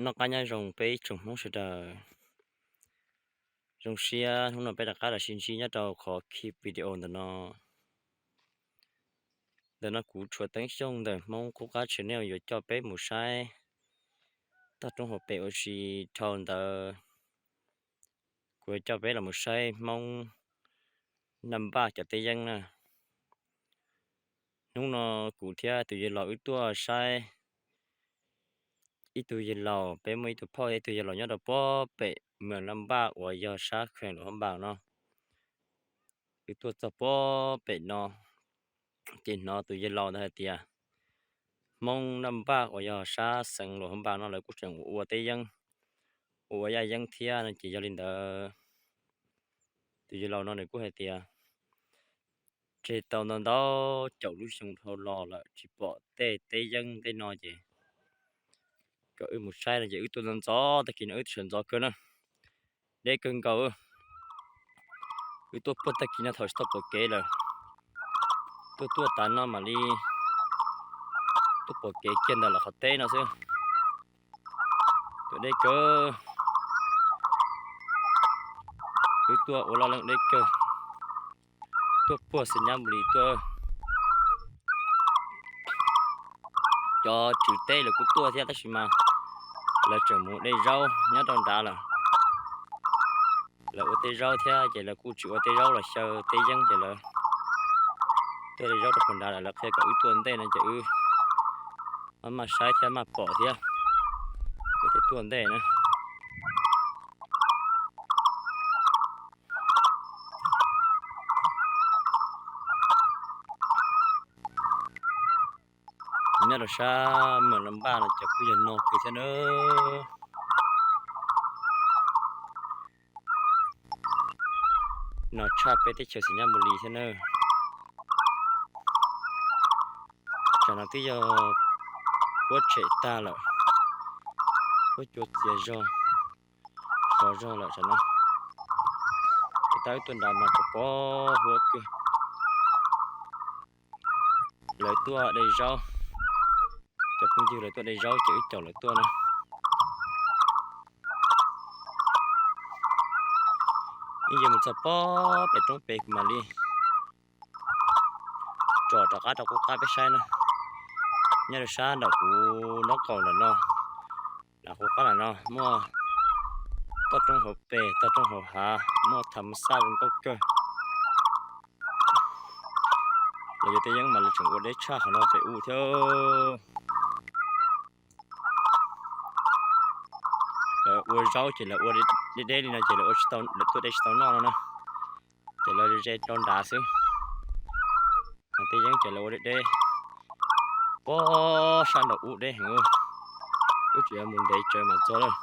Noj qab nyob zoo peb ib tsoom Hmoob sawv daws. Zoo siab hnub no peb rov qab los sib ntsib nyob rau qhov clip video ntawm no. Ntawm no kuv Tshuav Teeb Xyooj ntawm Hmoob Qub Qab Channel yuav coj peb mus saib toj roob hauv pes ua si dhau ntawd. Kuv yuav coj peb los mus saib Hmoob Naj Npaj cov teb yeeb na. Hnub no kuv thiab tus yawg laus wb tuaj saib ib tug yawg laus, peb muaj ib tug phauj thiab ib tug yawg laus nyob rau puag pem Moos Naj Npaj uas yog sab khees Luam Hab Npas no. Wb tuaj txog puag pem no, ces hnov tus yawg laus ntawd hais tias Hmoob Naj Npaj uas yog sab xeev Luam Hab Npas no lawv kuj tseem ua ua teb yeeb, ua ua yaj yeeb thiab no ces yog li ntawd tus yawg laus no nws kuj hais tias tseg tau ntau ntau caum lub xyoo dhau los lawm tsis pom tej teb yeeb tej no ces kom wb mus saib no ces wb tuaj ntxov ntxov tag kis no wb sawv ntxov kawg na, deb kawg nkaus. Wb tuaj puag tag kis no thaum tsis tau pom kev lawm, tuaj tuaj tas no mam li tuaj pom kev kiag ntawm lawv qhov teb no xwb. Tuaj deb kawg, wb tuaj ua loj leej deb kawg, tuaj puag Xais Nyab Npus Lis tuaj. Cov tswv teb lawv kuj tuaj thiab tab sis mas lawv tseem mus de zaub nyob rau nrad lawm. Lawv ua tej zaub thiab ces lawv kuj tsis ua tej zaub los xyaw teb yeeb ces lawv tuaj de zaub rau puag nrad lawm, lawv qhia kom wb tuaj ntej no ces wb maj maj saib thiab maj pom thiab, wb thiaj tuaj ntej na. Nyob rau sab Moos Naj Npaj no cov kuj yog no kawg thiab na. No tshaj peb teb chaws Xais Nyab Npus Lis thiab na. Tsam no twb yog puab tshem tag lawm, puab cua txias zog, sov zog lawm tsam no. Ces tab wb tuaj nrad mas tsis pom huab kawg. Lawv tuaj de zaub, cov phooj ywg lawv tuaj de zaub ces wb caum lawv tuaj na. Wb yuav mus txog puag pem roob pem kuv mam li tsom rov qab rau qub qab peb saib na. Nyob rau sab nram kuv nraub qaum ntawm no, nram qub qab ntawm no muaj toj roob hauv pes toj roob hauv hav, muaj tham ma xaj zoo nkauj kawg. Lawv yuav tej yeeb mas lawv tseem ua deb tshaj qhov no pem ub thiab. Lawv ua zaub ces lawv ua deb deb li no ces lawv ua tsis tau, lawv tuaj de tsis tau noj no na, ces lawv ze rau nrad xwb. Tej yeeb ces lawv ua deb deb, puag sab nraum ub deb heev, wb tseem yuav mus ntev tsawv mam txog lawm.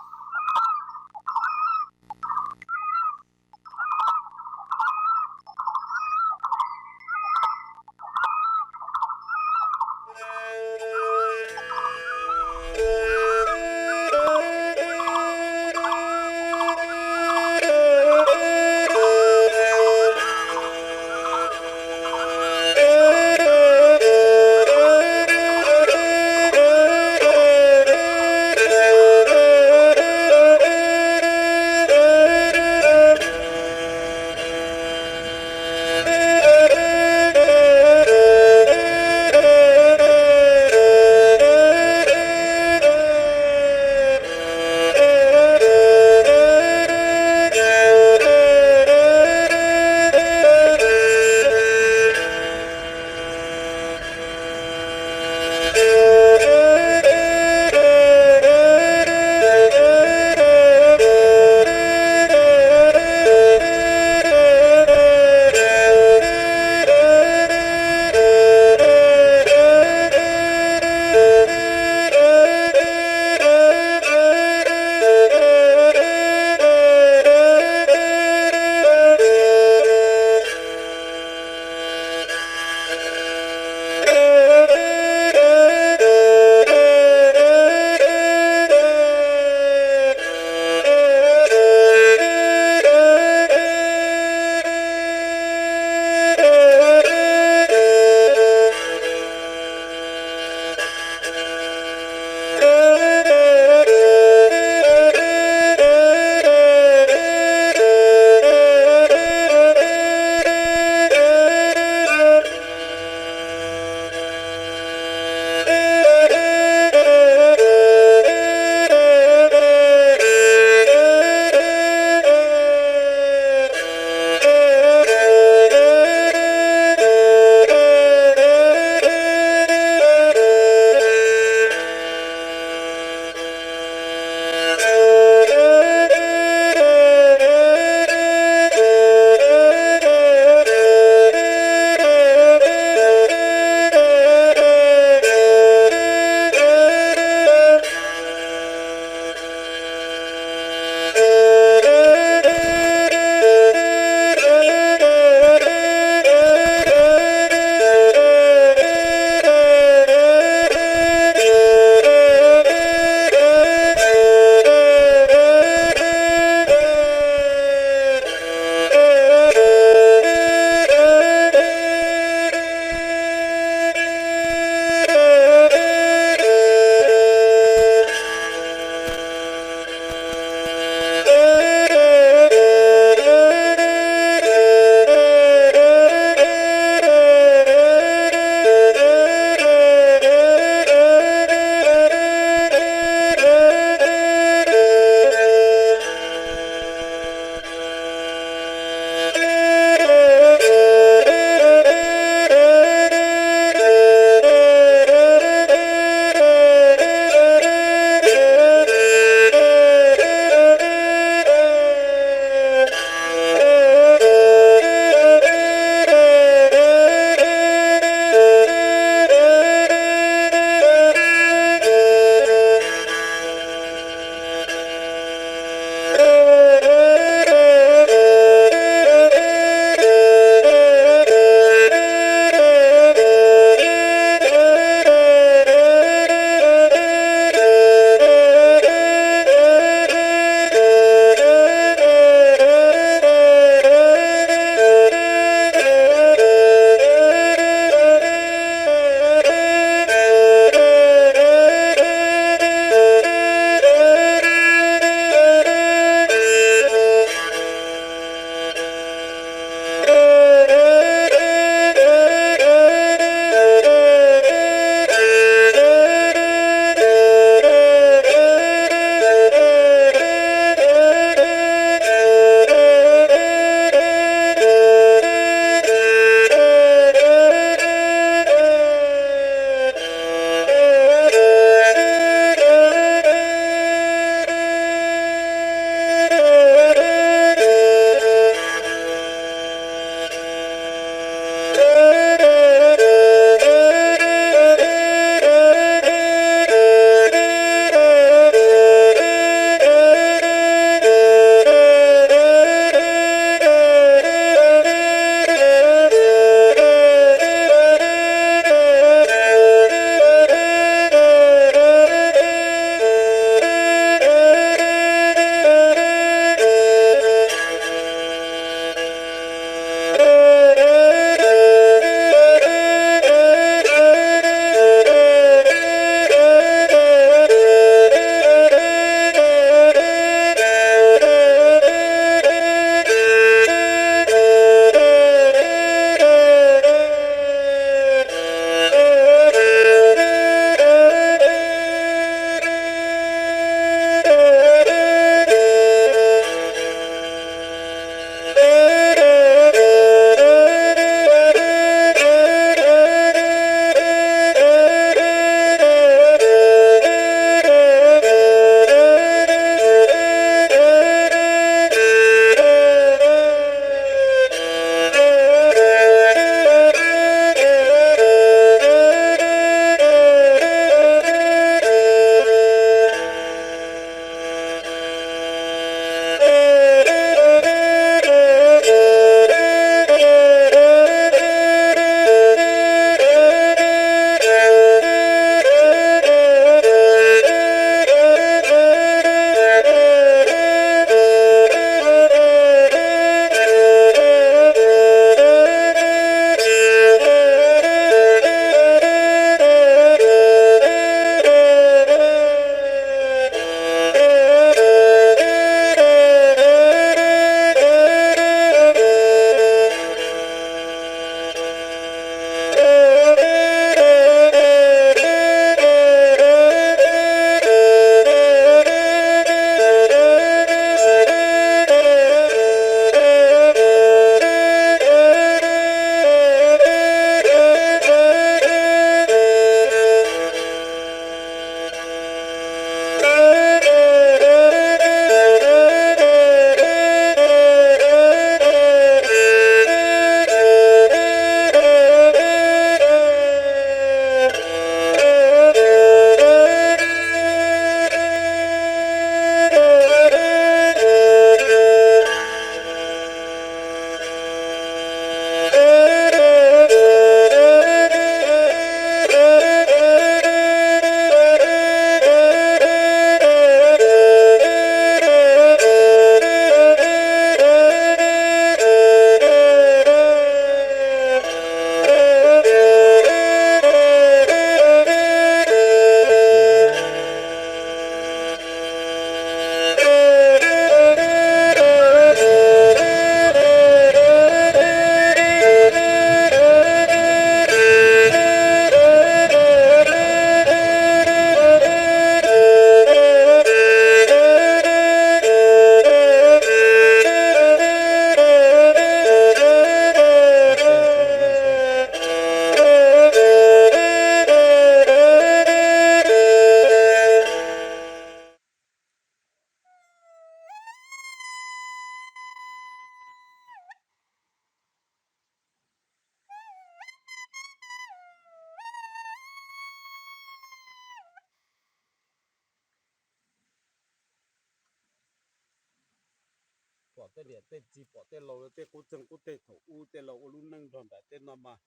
Pom tej niam tej txiv, pom tej laus tej qub txeeg qub teg thaum ub tej laus ua lub neej nrog nraim tej no mas,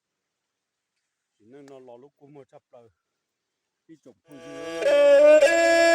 sim neej no los lub kua muag tshaj plaws. Ib tsoom phooj ywg,